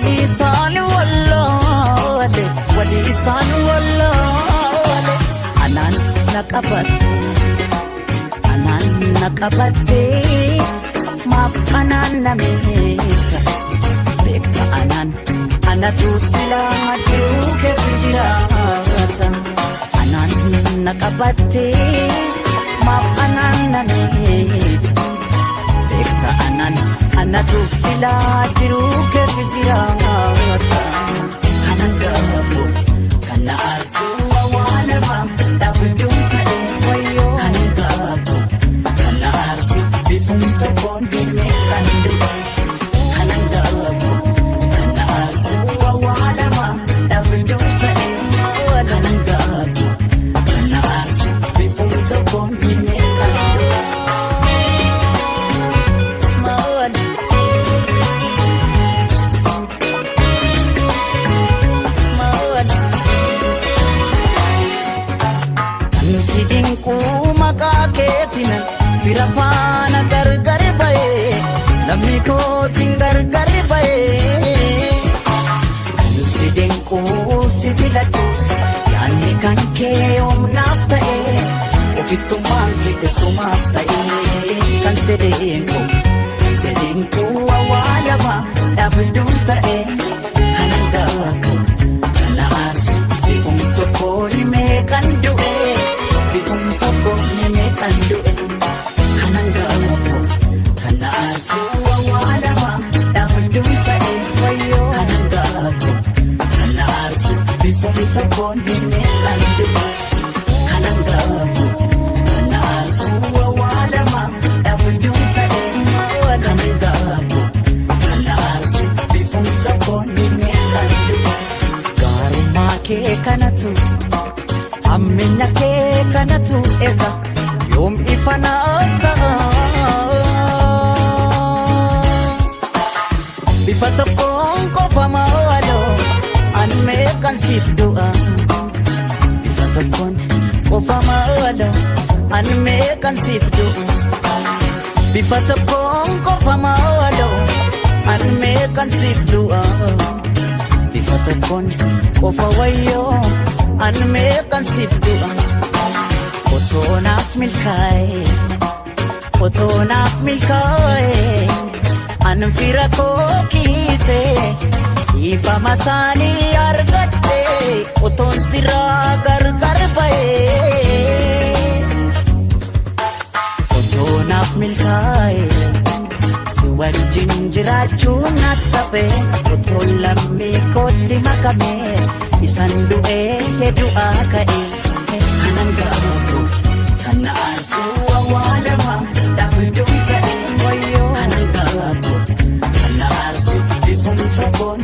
Walii isaan wallaale, walii isaan wallaale. Anaan na qabatte, anaan na qabatte, maaf anaan na meeta? Beekta anaan anatu silaa jiruu keessa jiraata. Anaan na qabatte, maaf anaan na meeta? Beekta anaan anatu silaa jiruu keessa jiraata. Kanan gaafo kan na aarsu awwaalama dhaabduun ta'e wayyoo. Kanan gaafo kan na aarsu bifuun tokkoon deemee kan du'e. Kanan gaafo kan na aarsu awwaalama dhaabduun ta'e. Kanan gaafo kan na aarsu bifuun tokkoon deemee kan du'e. Maal? Maal? Kan si dinquu maqaa keetiin fira faana gargar ba'ee, lammii kootiin gargar ba'ee. Kan si dinquu si filadhuus yaadni kan kee humnaaf ta'ee, ofittummaan kee sumaaf ta'ee. Kan si dinquu, kan si dinquu awwaalama dhaabduun ta'ee. Kan gaafu kan na aarsu bifuun tokko himee kan du'e, bifuun tokko himee kan du'e. Kanan gaafu kan na aarsu awwaalama dhaabduun ta'e wayyoo. Kanan gaafu kan na aarsu bifuun tokko himee kan du'e. Kanan gaafu kan na aarsu awwaalama dhaabduun ta'e. Kanan gaafu kan na aarsu bifuun tokko himee kan du'e. Gaarummaa kee kanatu, hammina kee kanatu erga yoom ifa naaf ta'a. Bifa tokkoon qofa maaloo an meeqan siif du'a. Bifa tokkoon qofa maaloo an meeqan siif du'a. Bifa tokkoon qofa maaloo an meeqan siif du'a. Bifa tokkoon qofa wayyoo an meeqan siif du'a. Otoo naaf milkaa'e, otoo naaf milkaa'e, an fira koo kiise ifama isaanii argadhe otoon sirraa gargar ba'e. Otoo naaf milkaa'e, si wajjin jiraachuun naaf tafe, otoo lammii kootti makame isan du'ee du'aa ka'e. Kanan gaafu kan na aarsu awwaalama dhaabduun ta'e wayyoo. Kanan gaafu kan na aarsu bifuun tokkoon.